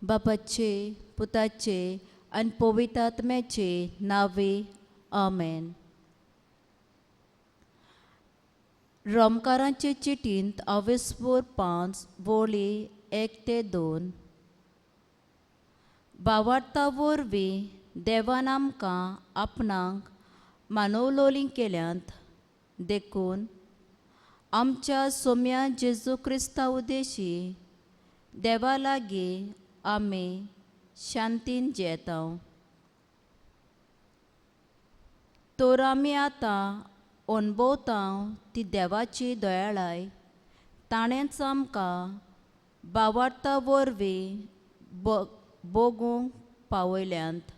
बापाचे, पुताचे आनी पवित्र आत्म्याचे नावे, आमेन. रोमकारांचे चिटींत आवेस्पोर 5 वळी 1 ते 2. बावार्ता वरवीं देवान आमकां आपणाक मानवलोली केल्यांत, देखून आमच्या सोम्या जेजू क्रिस्ता उद्देशी देवा लागीं आमी शांतीन जियेता. तर आमी आतां अणभवता ती देवाची दयाळाय ताणेंच आमकां बावार्ता वरवीं भोगूंक पावयल्यांत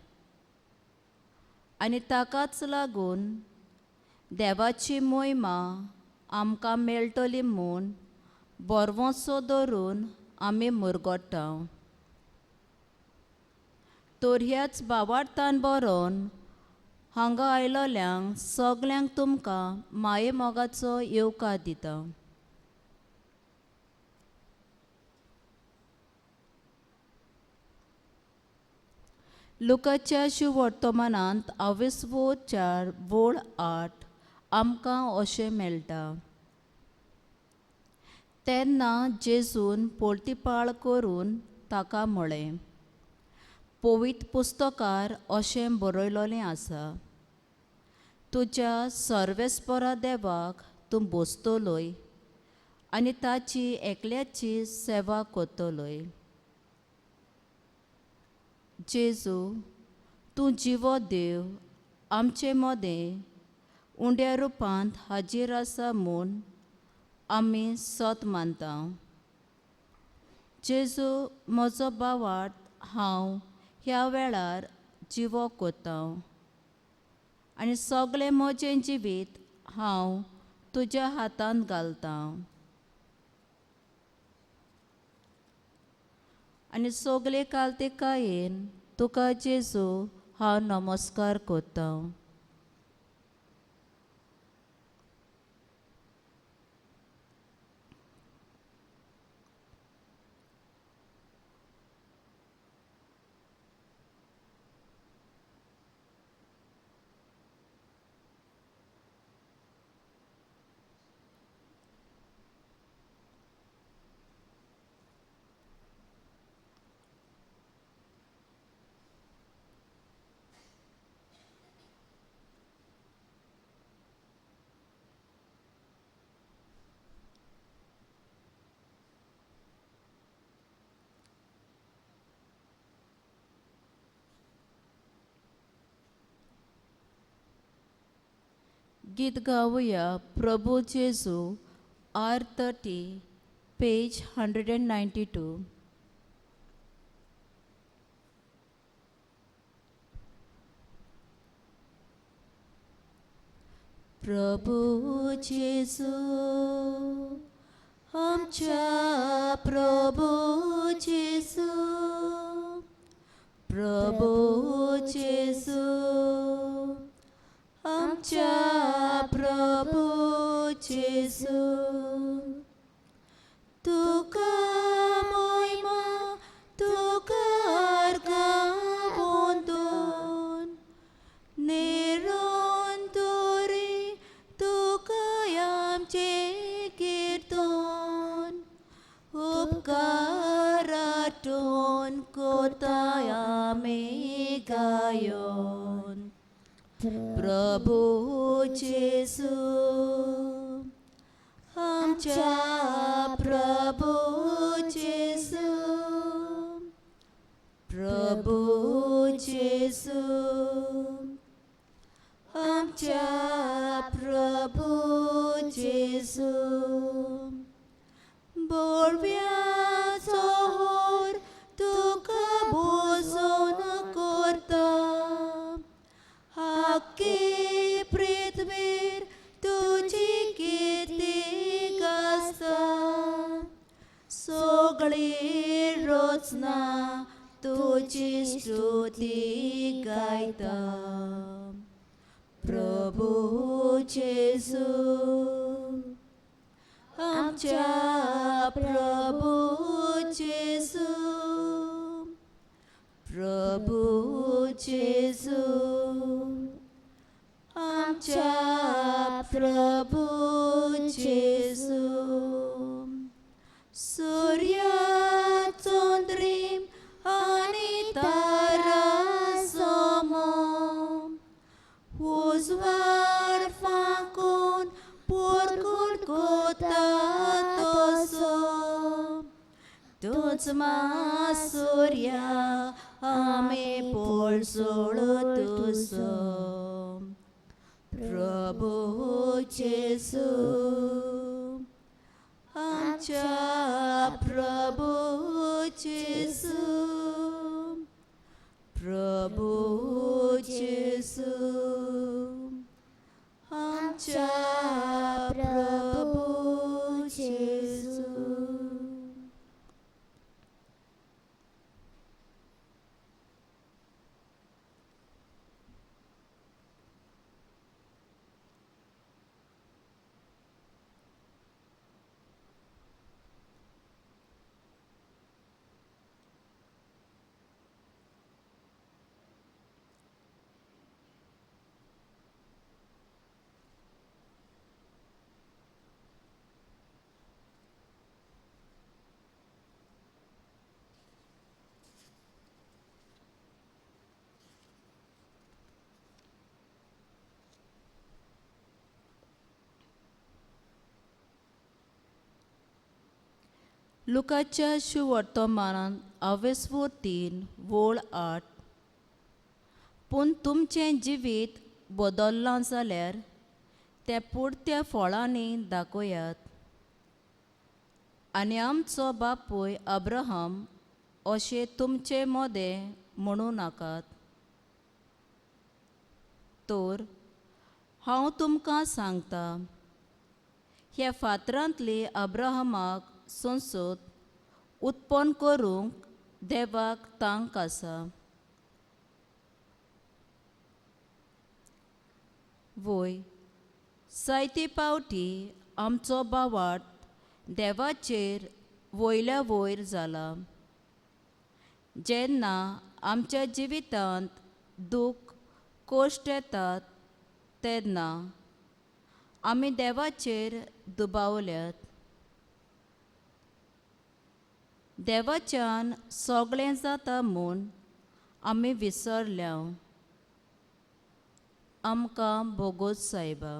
आनी ताकाच लागून देवाची मोहिमा आमकां मेळटली म्हूण बरवंसो धरून आमी मुरगोटा. तर ह्याच बावार्थान बरोवन हांगा आयलोल्यांक सगल्यांक तुमकां माये मोगाचो येवकार दिता. लुकाच्या शुवर्तमानांत आवेसवो 4 वळ 8 आमकां अशें मेळटा. तेन्ना जेजून पोलतीपाळ करून ताका म्हळें, पवित्र पुस्तकार अशें बरयलोलें आसा, तुज्या सर्वेस्परा देवाक तूं बसतलोय आनी ताची एकल्याची सेवा करतलोय. जेजू, तूं जिवो देव आमचे मदें उंड्या रुपांत हाजीर आसा म्हूण आमी सत मानता. जेजू, म्हजो भावार्थ हांव ह्या वेळार जिवो कोता आनी सगळें म्हजें जिवीत हांव तुज्या हातांत घालतां आनी सगळे कालतिकायेन तुका जेजू हांव नमस्कार करता. गीत गावया प्रभू जेजू, R30, page 192. प्रभू जेजू आमच्या प्रभू जेजू, प्रभू जेजू आमच्या प्रभू जेजू, तुका मोहिमा तुका अर्घां वंदून निरंतरी तुका आमचें कीर्तन उपकाराटून कोता आमी गायोन. प्रभू जेजू आमच्या प्रभू जेजू, प्रभू जेजू आमच्या प्रभू जेजू, बोळव्याचो होर तुका बोजोन करता, आख्खे पृथ्वीर तुजी कीर्ती गाजता, सगळी रचना तुजी स्तुती गायता. प्रभू जेजू आमच्या प्रभू जेजू, प्रभू जेजू. सूर्या चंद्रीम आनी तारा सोमो उजवाड फांकून पोरकून कोता तसो तूंच मा सूर्या आमी पोळसोळो तुजो प्रभू जेजू. आमच्या प्रभू जेजू, प्रभू जेजू, आमच्या प्रभू जेजू. लुकाच्या शुवर्तमानान अवेस्वो 3 वोळ 8. पूण तुमचें जिवीत बदल्लां जाल्यार तें पुरत्या फळांनी दाखयात. आनी आमचो बापूय अब्राहम अशें तुमचे मदें म्हणूं नाकात. तर हांव तुमकां सांगता, ह्या फातरांतली अब्राहमाक संसद उत्पन्न करूंक देवाक तांक आसा. वय जायते पावटी आमचो बावाट देवाचेर वयल्या वयर जाला. जेन्ना आमच्या जिवितांत दूख कश्ट येतात तेन्ना आमी देवाचेर दुबावल्यात. देवाच्यान सगळें जाता म्हूण आमी विसरल्या. आमकां भोगोत सायबा.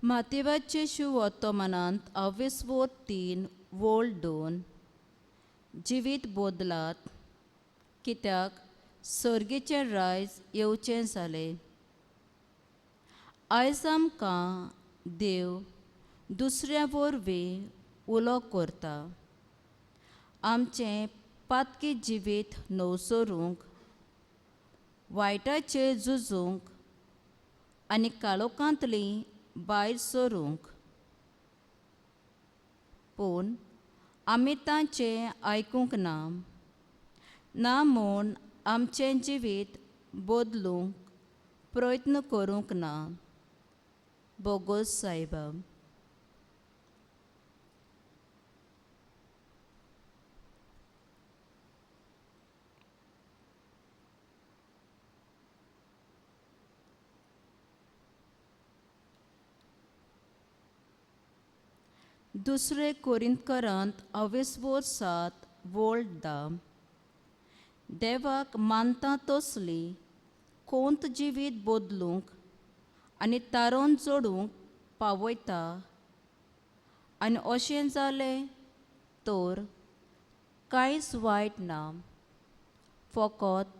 मातेवाचे शुवर्तमानांत अवेस्वो 3 वोळ 2. जिवीत बदलात कित्याक सर्गीचें रायज येवचें जालें. आयज आमकां देव दुसऱ्या वरवीं उलो करता. आमचें पातकी जिवीत नवसरूंक, वायटाचेर झुजूंक आनी काळोखांतली भायर सरूंक. पूण आमी तांचें आयकूंक ना ना म्हूण आमचें जिवीत बदलूंक प्रयत्न करूंक ना. बोगोस सायबा. दुसरे कोरिंतकरांत अवेस्वो 7 वोळ 10. देवाक मानता तसली कोंत जिवीत बदलूंक आनी तारोन जोडूंक पावयता. आनी अशें जालें तर कांयच वायट ना, फकत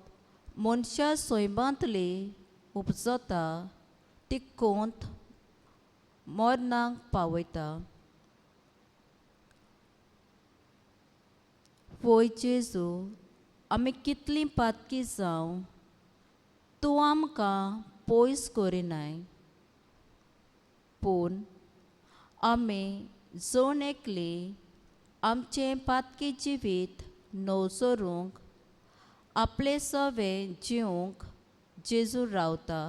मनशा सैमांतली उपजता ती कोंत मरणाक पावयता. वय जेजू, आमी कितलीं पातकी जावं तूं आमकां पयस करिनाय. पूण आमी जण एकली आमचें पातकी जिवीत नवसरूंक आपले सवे जिवंक जेजू रावता.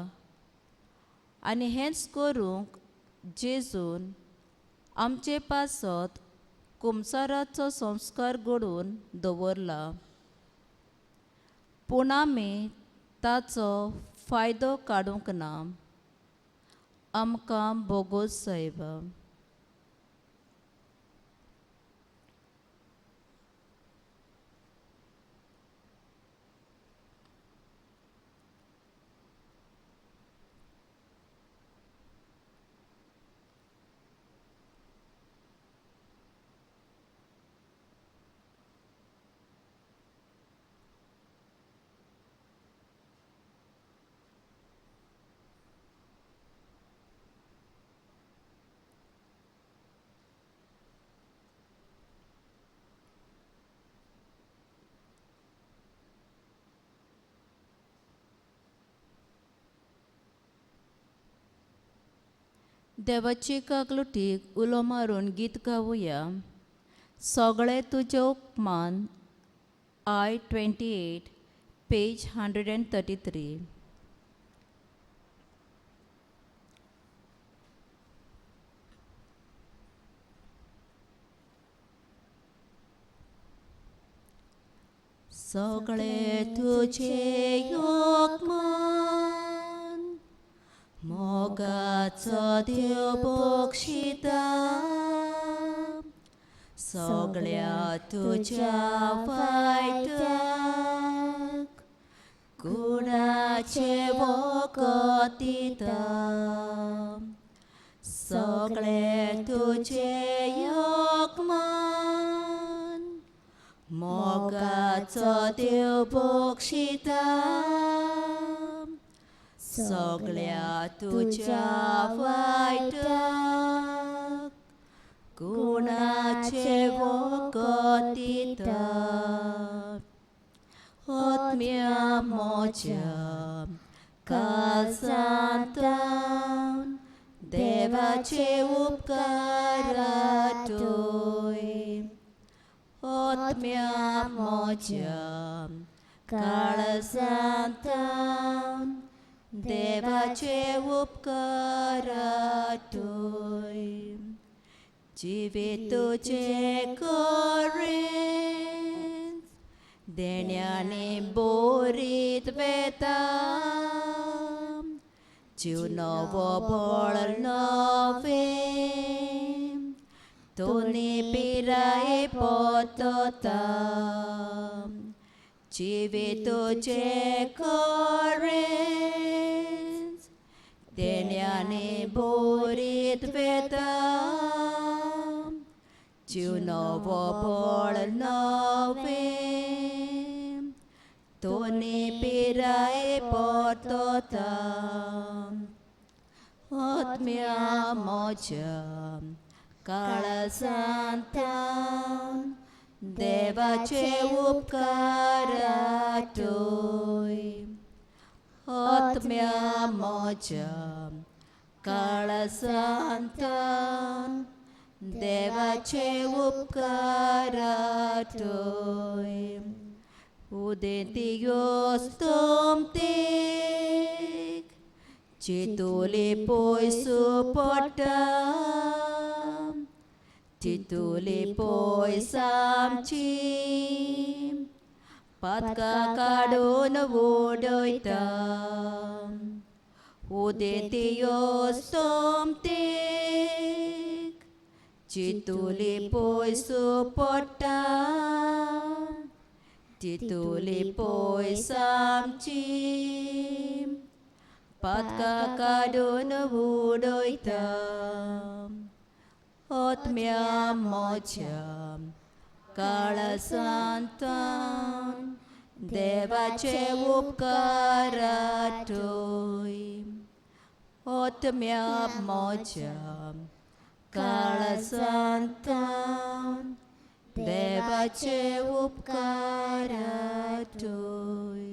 आनी हेंच करूंक जेजून आमचे पासत कुमसाराचो संस्कार घडोवन दवरला. पूण आमी ताचो फायदो काडूंक ना. आमकां भोगोस सायबा. देवाची काकलुटीक उलो मारून गीत गावया. सगळे तुजे उपमान I 28 page 133. सगळे तुझे योगमान मोगाचो देव बक्षिता, सगळ्या तुज्या फायद्याक गुणाचे वखद दिता. सगळे तुझे योगमान मोगाचो देव बक्षिता, सगळ्या तुज्या वायटाक गुणाचे वखद दिता. आत्म्या म्हज्या काळजांतल्यान देवाचे उपकार आठय. आत्म्या म्हज्या काळजांतल्यान देवाचे उपकार आठय. जिवीत तुजें करेंच देण्याने बोरीत वेता, जीव नवो बळ नवें दोनी पिराये पोतता. जिवीत तुजें करेंच देण्याने बोरीत वेता, जीव नवो बळ नवें दोनी पिराये पोतता. आत्म्या म्हज्या काळजांतल्यान देवाचे उपकार आठय. आत्म्या म्हज्या काळजांतल्यान देवाचे उपकार आठय. उदेंती अस्तंतेक चितुली पयस पडटा, तितुली पयस आमची पातकां काडून उडयता. उदेंती अस्तंतेक चितुली पयस पडटा, तितुली पयस आमची पातकां काडून उडयता. आत्म्या म्हज्या काळजांतल्यान देवाचे उपकार आठय. आत्म्या म्हज्या काळजांतल्यान देवाचे उपकार आठय.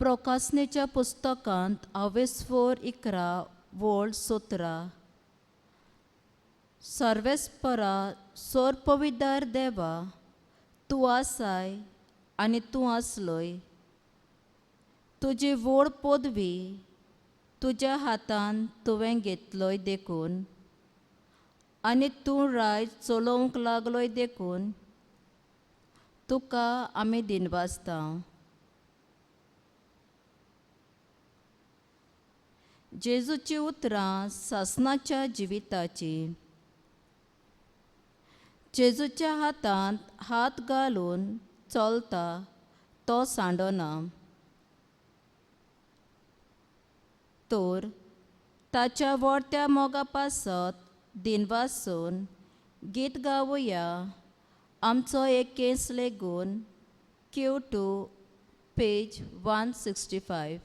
प्रोकासनेच्या पुस्तकांत आवेस्फोर 11 वोळ 17 सर्वेस्परा सोरपविदार देवा तूं आसाय आनी तूं आसलोय. तुजी व्हड पदवी तुज्या हातान तुवें घेतलोय देखून आनी तूं राय चलोवंक लागलोय देखून तुका आमी दिनवासता. जेजूची उतरां सासणाच्या जिविताची. जेजूच्या हातांत हात घालून चलता तो सांडना, तर ताच्या व्हडत्या मोगा पासत दिनवासून गीत गावया. आमचो एक केस लेगून Q2 page 165.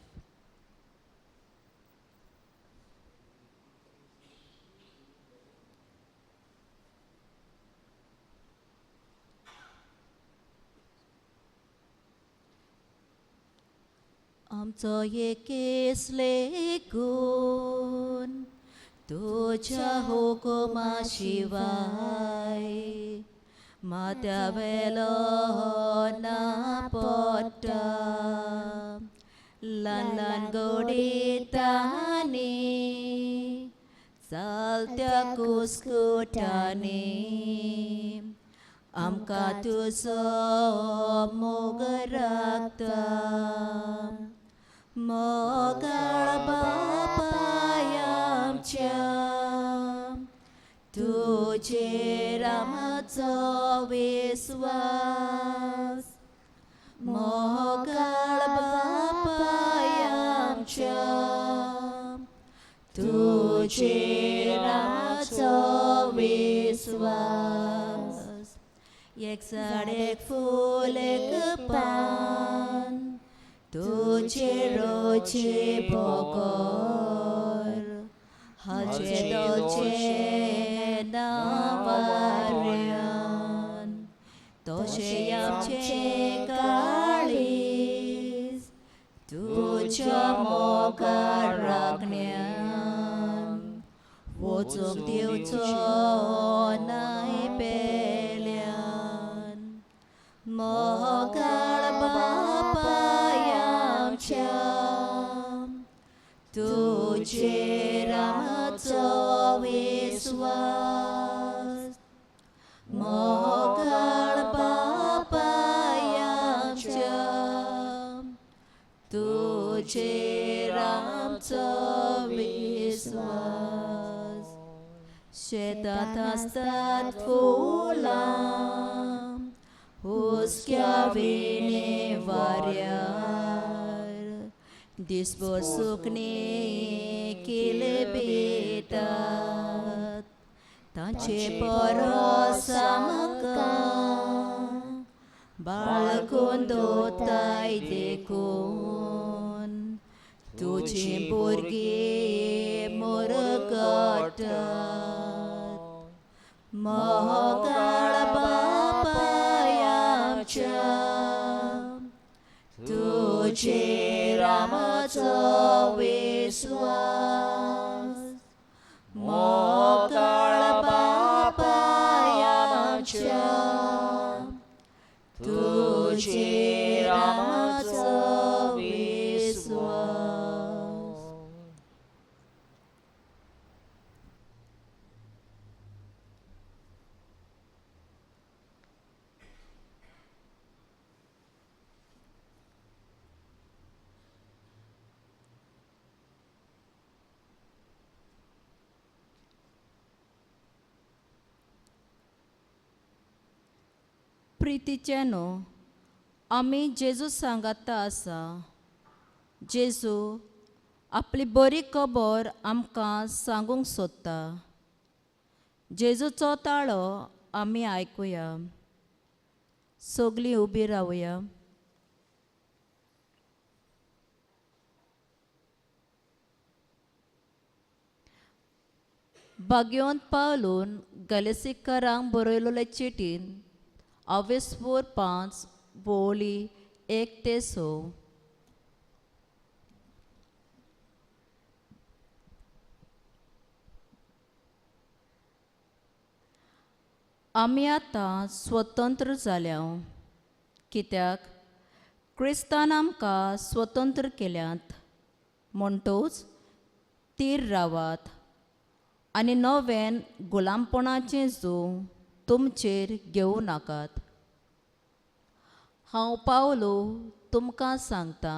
आमचो एकेस लेगून तुज्या हुकुमा शिवाय माथ्या वेलो ना पडटा. ल्हान ल्हान गोडितांनी चलत्या कुस्कुटांनी आमकां तुजो मोग राखता. मोगाळ बापाय आमच्या तुजेर आमचो विस्वास. मोगाळ बापाय आमच्या तुजेर आमचो विस्वास. एक झाड एक फूल एक पान तुझे रोचे बगर हाचे दोचे नावार्यान तशें आमचें काळीज तुज्या मोगा राखण्यान वचूंक दिवचो नाय पेल्यान. मोगाळ बापाय आमच्या तुजेर आमचो विस्वास. मोगाळ बापाय आमच्या तुजेर आमचो विस्वास. शेतांत आसतात फुलां हुस्क्या विणे वाऱ्यार दिसभर सुकणीं किलबितात तांचे परस आमकां बाळगून दवरताय देखून तुजीं भुरगीं मुरगटात. मोगाळ बापाय आमच्या तुजेर आमचो विस्वास. मोगाळ बापाय आमच्या तुजेर आमचो विस्वास. प्रितीचे न्हू आमी जेजू सांगाता आसा. जेजू आपली बरी खबर आमकां सांगूंक सोदता. जेजूचो ताळो आमी आयकुया. सगळीं उबी रावया. भाग्यवंत पावलून गलेसीकरांक बरयलेले चिटीन 5 वोळी 1 ते 6. आमी आतां स्वतंत्र जाल्या, कित्याक क्रिस्तान आमकां स्वतंत्र केल्यात. म्हणटूच तीर रावात आनी नव्यान गुलामपणाचें जूं तुमचेर घेवं नाकात. हांव पावलो तुमकां सांगता,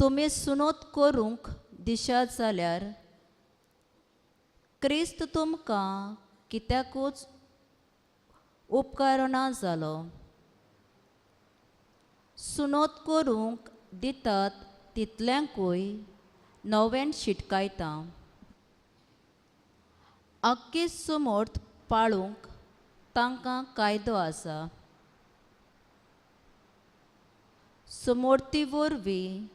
तुमी सुनोत करूंक दिशात जाल्यार क्रिस्त तुमकां कित्याकूच उपकारना जालो. सुनोत करूंक दितात तितल्यांकूय नव्यान शिटकायता. आख्खी सुमोर्त पाळूंक तांकां कायदो आसा. सुमोर्ती वरवीं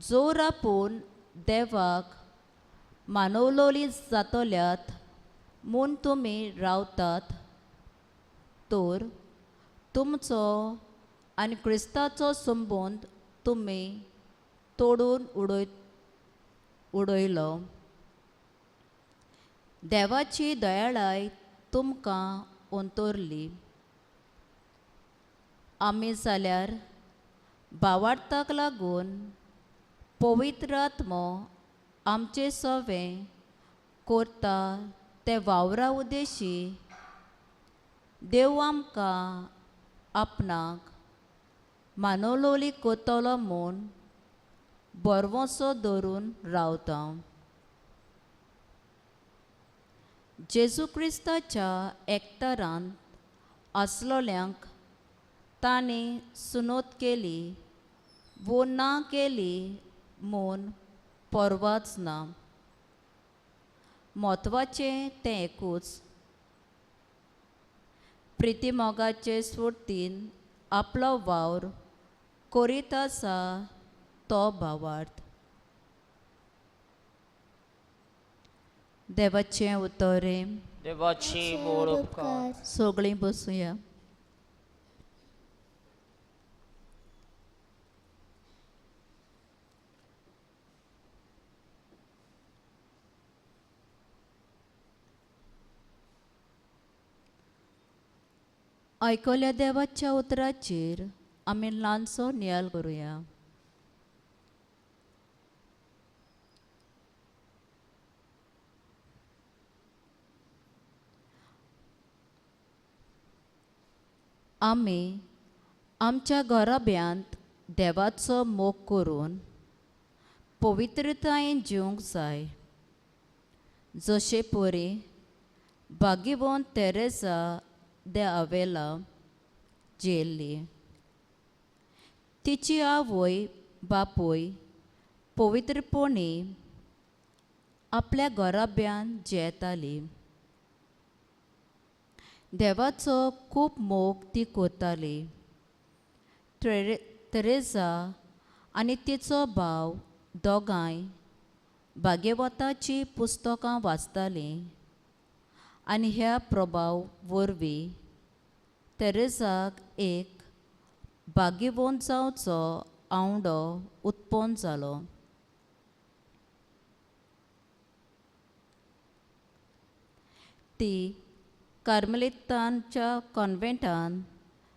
जोर आपूण देवाक मानवलोली जातल्यात म्हूण तुमी रावतात तर तुमचो आनी क्रिस्ताचो संबंद तुमी तोडून उडयलो. देवाची दयाळाय तुमकां अंतरली. आमी जाल्यार भावार्थाक लागून पवित्र आत्मो आमचे सवें करता ते वावरा उद्देशी देव आमकां आपणाक मानवलोली करतलो म्हूण बरवसो धरून रावता. जेजू क्रिस्ताच्या एकतारान आसलोल्यांक तांणी सुनोत केली वो ना केली म्हूण परवाच ना. म्हत्वाचें तें एकूच, प्रितीमोगाचे स्फुर्तीन आपलो वावर करीत आसा तो भावार्थ. देवाचें उतरें. देवाची मोड उपकार. सगळीं बसुया. आयकल्या देवाच्या उतराचेर आमी ल्हानसो नियाळ करुया. आमी आमच्या घराब्यांत देवाचो मोग करून पवित्रतायेन जिवंक जाय. जशे परी भाग्यवंत तेरेसा दे आवेला जियेल्ली. तिची आवय बापूय पवित्रपणी आपल्या घराब्यांत जियेताली. देवाचो खूब मोग ती करताली. तेरेसा आनी तिचो भाव दोगांय भाग्यवताचीं पुस्तकां वाचतालीं आनी ह्या प्रभाव वरवीं तेरेसाक एक भाग्यवंत जावचो आवडो उत्पन्न जालो. ती कार्मेलितांच्या कॉन्वेंटान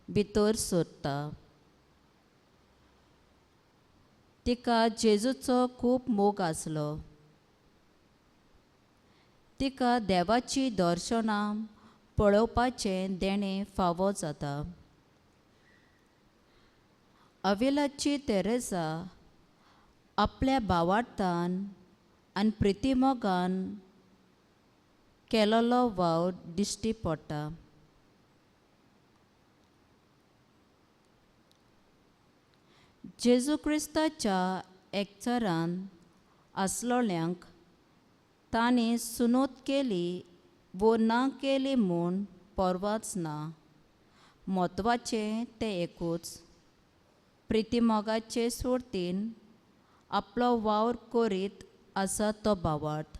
भितर सरता. तिका जेजूचो खूब मोग आसलो. तिका देवाची दर्शनां पळोवपाचें देणें फावो जाता. अवेलाची तेरेसा आपल्या भावार्थान आनी प्रितीमोगान केलोलो वावर दिश्टी पडटा. जेजू क्रिस्ताच्या एकचारान आसलोल्यांक तांणी सुनोत केली वो ना केली म्हूण परवाच ना. म्हत्वाचें तें एकूच, प्रितीमोगाचे स्फुर्तीन आपलो वावर करीत आसा तो भावार्थ.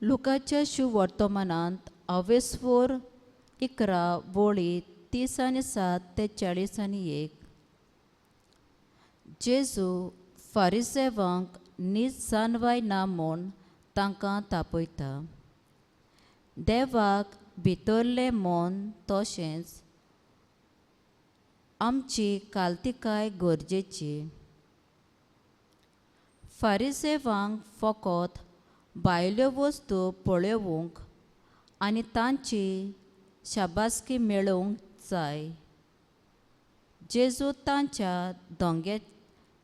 लुकाच्या शुवर्तमानांत अवेस्वर 11 वळी 37 ते 41. जेजू फारिसेवांक नीज जानवाय ना म्हूण तांकां तापयता. देवाक भितरलें मन तशेंच आमची कालतिकाय गरजेची. फारिसेवांक फकत भायल्यो वस्तू पळोवंक आनी तांची शाबासकी मेळोवंक जाय. जेजू तांच्या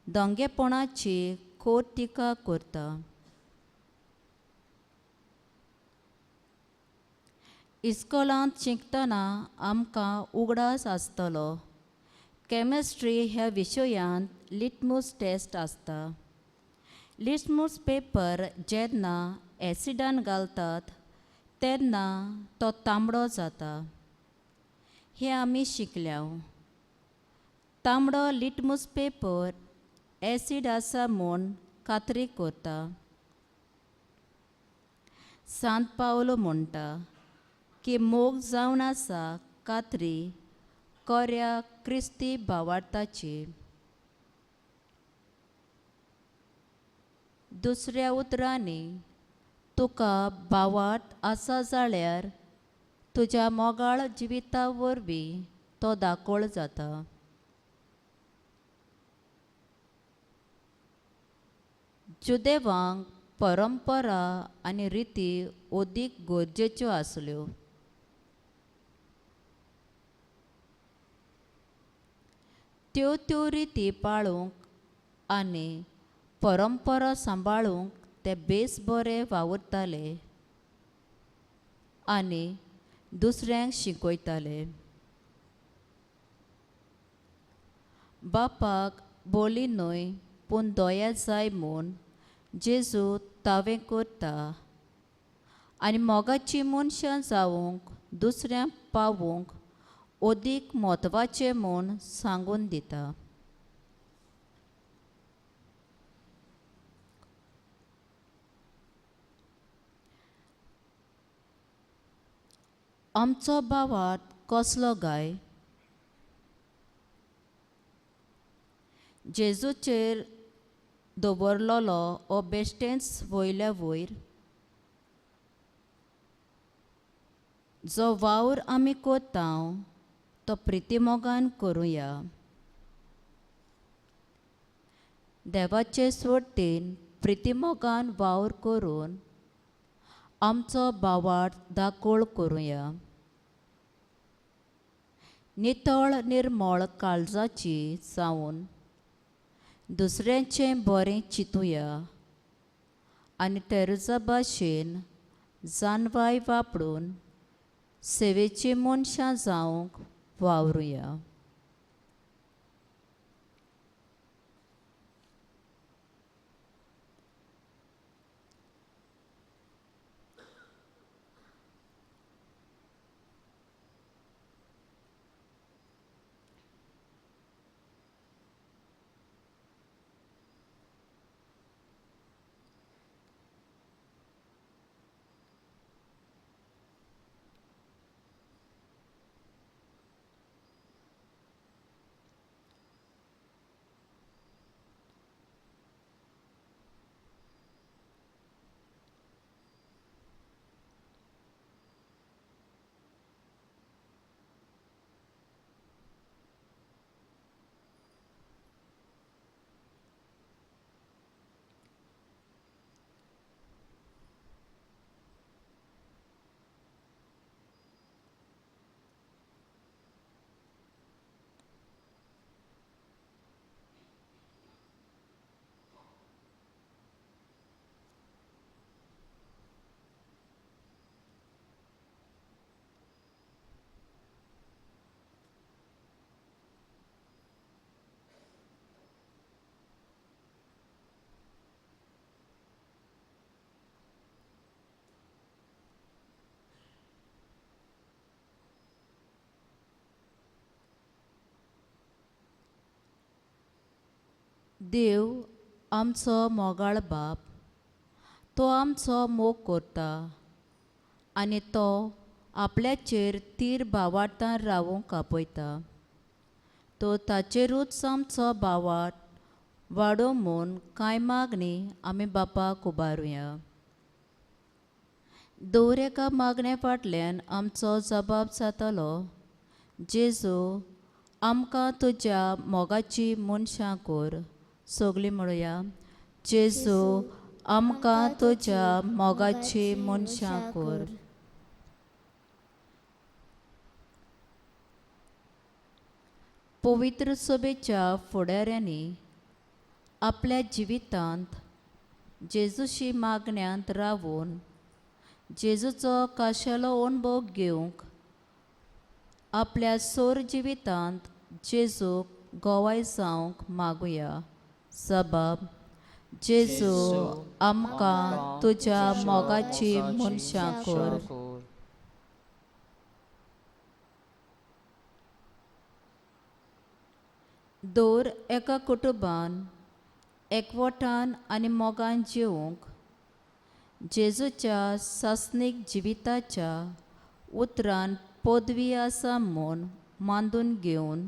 दोंगेपणाची खोर टिका करता. इस्कोलांत शिकतना आमकां उगडास आसतलो केमिस्ट्री ह्या विशयांत लिटमूस टेस्ट आसता. लिटमूस पेपर जेन्ना एसिडान घालतात तेन्ना तो तांबडो जाता हें आमी शिकल्या. तांबडो लिटमूस पेपर एसीड आसा म्हूण खात्री करता. सांत पावलो म्हणटा की मोग जावन आसा खात्री कोऱ्या क्रिस्ती भावार्थाची. दुसऱ्या उतरांनी तुका भावार्थ आसा जाल्यार तुज्या मोगाळ जिविता वरवीं तो दाखोळ जाता. जुदेवांक परंपरा आनी रिती अदीक गरजेच्यो आसल्यो. त्यो त्यो रिती पाळूंक आनी परंपरा सांबाळूंक ते बेस बरे वावुरताले आनी दुसऱ्यांक शिकयताले. बापाक बोली न्हय पूण दया जाय म्हूण जेजू तावें करता आनी मोगाची मनशां जावंक दुसऱ्यांक पावूंक अदीक म्हत्वाचें म्हूण सांगून दिता. आमचो भावार्थ कसलो गाय? जेजूचेर दवरलेलो हो बेश्टेंच वयल्या वयर जो वावर आमी करता तो प्रितीमोगान करुया. देवाचे सोडतीन प्रितीमोगान वावर करून आमचो भावार्थ दाखोळ करुया. नितळ निर्मळ काळजाची जावन दुसऱ्यांचें बरें चिंतुया आनी तेरेजा भाशेन जानवाय वापरून सेवेची मनशां जावंक वावरुया. देव आमचो मोगाळ बाप, तो आमचो मोग करता आनी तो आपल्याचेर तीर भावार्तान रावूंक आपयता. तो ताचेरूच आमचो भावार्त वाडो म्हूण कांय मागणी आमी बापाक उबारुया. दवर एका मागण्या फाटल्यान आमचो जबाब जातलो, जेजू आमकां तुज्या मोगाची मनशां कर. सगळीं म्हणुया, जेजू आमकां तुज्या मोगाची मनशां कर. पवित्र सभेच्या फुडाऱ्यांनी आपल्या जिवितांत जेजूशी मागण्यांत रावून जेजूचो काशेलो अणभव घेवंक आपल्या सोर जिवितांत जेजूक गोवाय जावंक मागुया. सबब, जेजू आमकां तुज्या मोगाची मनशां कर. दर एका कुटुंबान एकवटान आनी मोगान जिवंक जेजूच्या सासणीक जिविताच्या उतरान पदवी आसा म्हूण मांदून घेवन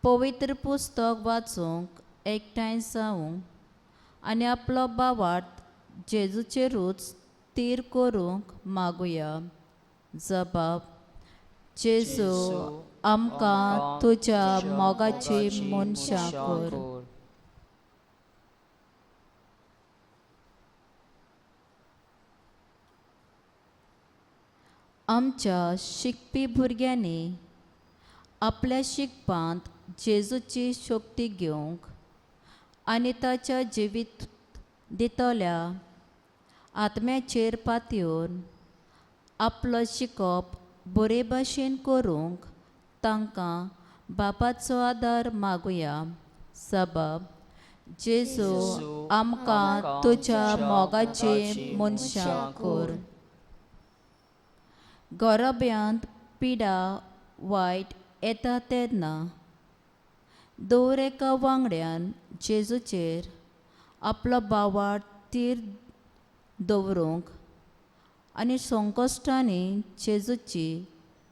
पवित्र पुस्तक वाचूंक एकठांय जावंक आनी आपलो भावार्थ जेजूचेरूच तीर करूंक मागुया. जबाब, जेजू आमकां तुज्या मोगाची मनशां कर. आमच्या शिकपी भुरग्यांनी आपल्या शिकपांत जेजूची शक्ती घेवंक आनी ताच्या जिवीत दितल्या आत्म्याचेर पातयेवन आपलो शिकप बरे भाशेन करूंक तांकां बापाचो आदार मागुया. सबब, जेजू आमकां तुज्या मोगाची मनशां कर. गोरब्यांत पिडा वायट येता तेन्ना दर एका वांगड्यान जेजूचेर आपलो भावार्थ तीर दवरूंक आनी संकश्टांनी जेजूची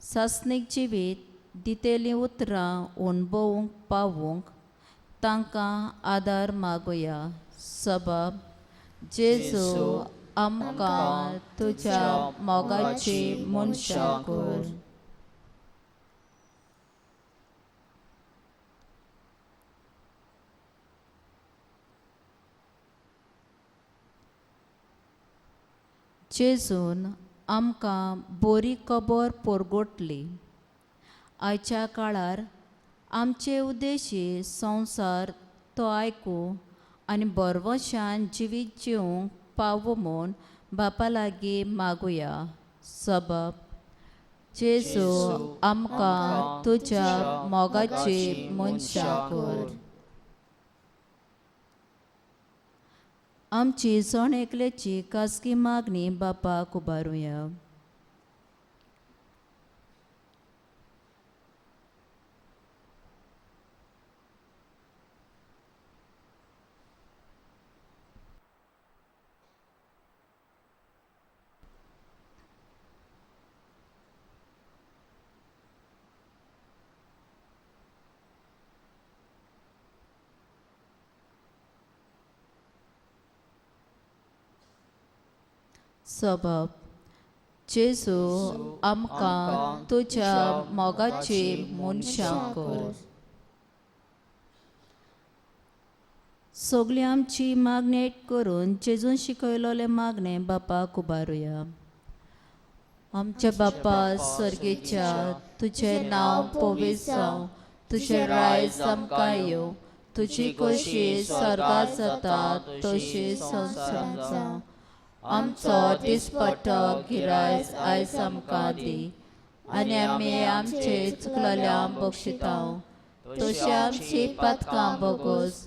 सासणीक जिवीत दितेलीं उतरां अणभवूंक पावूंक तांकां आदार मागुया. सबब, जेजू आमकां तुज्या मोगाची मनशां कर. जेजून आमकां बरी खबर परगटली. आयच्या काळार आमचे उद्देशी संवसार तो आयकूं आनी बरवशान जिवीत जिवंक पावो म्हूण बापा लागीं मागुया. सबब, जेजू आमकां तुज्या मोगाची मनशां कर. आमची जण एकल्याची खाजगी मागणी बापाक उबारुया. सबब, जेजू आमकां तुज्या मोगाची मनशां कर. सगळी आमची मागणी करून जेजून शिकयलोले मागणे बापाक उबारुया. आमच्या बापा सर्गेच्या, तुजें नांव पवित्र जावं, तुजें रायज आमकां येवं, तुजी खोशी स्वर्गांत जाता तशी संवसारांत जावं. आमचो दिसपट्टो गिरायज आयज आमकां दी आनी आमी आमचे चुकलेल्यांक बक्षितांव तशी आमची पातकां बोगोस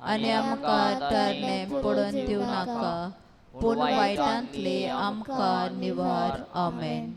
आनी आमकां तरणे पडून दिवं नाका, पूण वायटांतली आमकां निवार. आमेन.